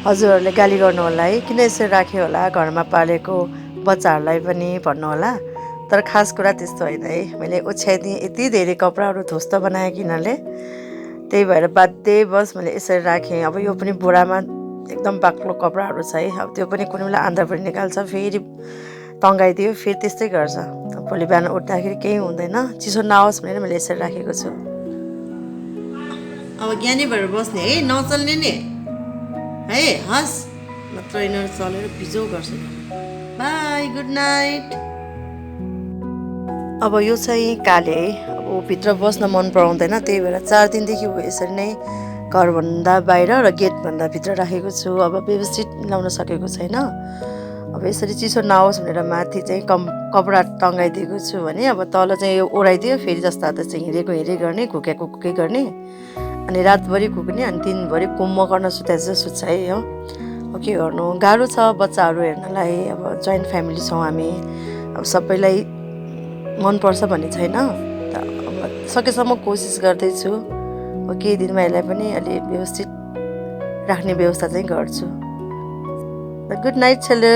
हजुरहरूले गाली गर्नु होला है, किन यसरी राख्यो होला, घरमा पालेको बच्चाहरूलाई पनि भन्नु होला। तर खास कुरा त्यस्तो होइन है, मैले ओछ्याइदिएँ यति धेरै कपडाहरू ध्वस्त बनाएँ कि यिनीहरूले, त्यही भएर बाध्यवश मैले यसरी राखेँ। अब यो पनि बोरामा एकदम बाक्लो कपडाहरू छ है, अब त्यो पनि कुनै बेला आन्दा पनि निकाल्छ, फेरि टङ्गाइदियो, फेरि त्यस्तै गर्छ। भोलि बिहान उठ्दाखेरि केही हुँदैन, चिसो नआओस् भनेर मैले यसरी राखेको छु। अब ज्ञानी भएर बस्ने है, नचल्ने नि है, हस् नत्र यिनीहरू चलेर बिजो गर्छ। By, good night. अब यो चाहिँ काले है, अब भित्र बस्न मन पराउँदैन, त्यही भएर 4 दिनदेखि ऊ यसरी नै घरभन्दा बाहिर र गेटभन्दा भित्र राखेको छु। अब व्यवस्थित मिलाउन सकेको छैन। अब यसरी चिसो नआओस् भनेर माथि चाहिँ कपडा टङ्गाइदिएको छु भने अब तल चाहिँ यो ओढाइदियो, फेरि जस्ता चाहिँ हिँडेको गर्ने, घुकेको गर्ने, अनि रातभरि घुक्ने, अनि दिनभरि कुम्म गर्न सुत्या जस्तो सुत्छ है। हो अब के गर्नु, गाह्रो छ बच्चाहरू हेर्नलाई। अब जोइन्ट फ्यामिली छौँ हामी, अब सबैलाई मनपर्छ भन्ने छैन। अब सकेसम्म कोसिस गर्दैछु, अब केही दिनमा यसलाई पनि अलि व्यवस्थित राख्ने व्यवस्था चाहिँ गर्छु। गुड नाइट छेलो।